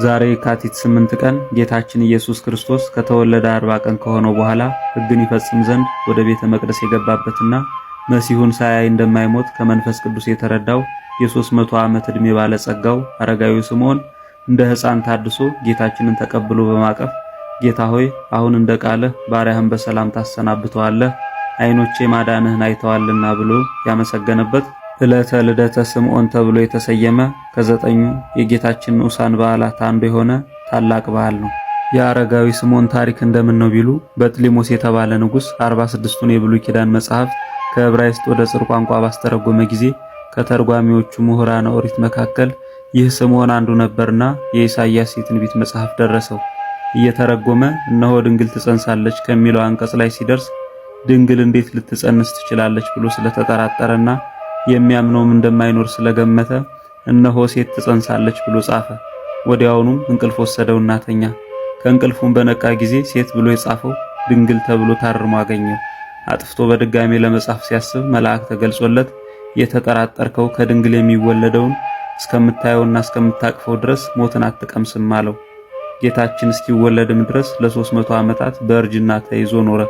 ዛሬ የካቲት 8 ቀን ጌታችን ኢየሱስ ክርስቶስ ከተወለደ 40 ቀን ከሆነው በኋላ ሕግን ይፈጽም ዘንድ ወደ ቤተ መቅደስ የገባበትና መሲሁን ሳያይ እንደማይሞት ከመንፈስ ቅዱስ የተረዳው የ300 ዓመት ዕድሜ ባለጸጋው አረጋዊ ስምዖን እንደ ሕፃን ታድሶ ጌታችንን ተቀብሎ በማቀፍ ጌታ ሆይ አሁን እንደ ቃልህ ባሪያህን በሰላም ታሰናብተዋለህ፣ ዓይኖቼ ማዳንህን አይተዋልና ብሎ ያመሰገነበት ዕለተ ልደተ ስምዖን ተብሎ የተሰየመ ከዘጠኙ የጌታችን ንዑሳን በዓላት አንዱ የሆነ ታላቅ በዓል ነው። የአረጋዊ ስምዖን ታሪክ እንደምን ነው ቢሉ በጥሊሞስ የተባለ ንጉሥ 46ቱን የብሉይ ኪዳን መጽሐፍት ከዕብራይስጥ ወደ ጽር ቋንቋ ባስተረጎመ ጊዜ ከተርጓሚዎቹ ምሁራነ ኦሪት መካከል ይህ ስምዖን አንዱ ነበርና የኢሳይያስ የትንቢት መጽሐፍ ደረሰው። እየተረጎመ እነሆ ድንግል ትጸንሳለች ከሚለው አንቀጽ ላይ ሲደርስ ድንግል እንዴት ልትጸንስ ትችላለች ብሎ ስለተጠራጠረና የሚያምነውም እንደማይኖር ስለገመተ እነሆ ሴት ትጸንሳለች ብሎ ጻፈ። ወዲያውኑም እንቅልፍ ወሰደውና ተኛ። ከእንቅልፉም በነቃ ጊዜ ሴት ብሎ የጻፈው ድንግል ተብሎ ታርሞ አገኘው። አጥፍቶ በድጋሜ ለመጻፍ ሲያስብ መልአክ ተገልጾለት የተጠራጠርከው ከድንግል የሚወለደውን እስከምታየውና እስከምታቅፈው ድረስ ሞትን አትቀምስም አለው። ጌታችን እስኪወለድም ድረስ ለ300 ዓመታት በእርጅና ተይዞ ኖረ።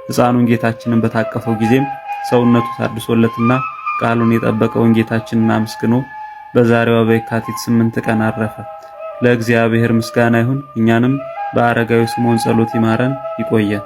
ሕፃኑን ጌታችንን በታቀፈው ጊዜም ሰውነቱ ታድሶለትና ቃሉን የጠበቀውን ጌታችንን አመስግኖ በዛሬዋ በየካቲት 8 ቀን አረፈ። ለእግዚአብሔር ምስጋና ይሁን። እኛንም በአረጋዊ ስምዖን ጸሎት ይማረን ይቆየን።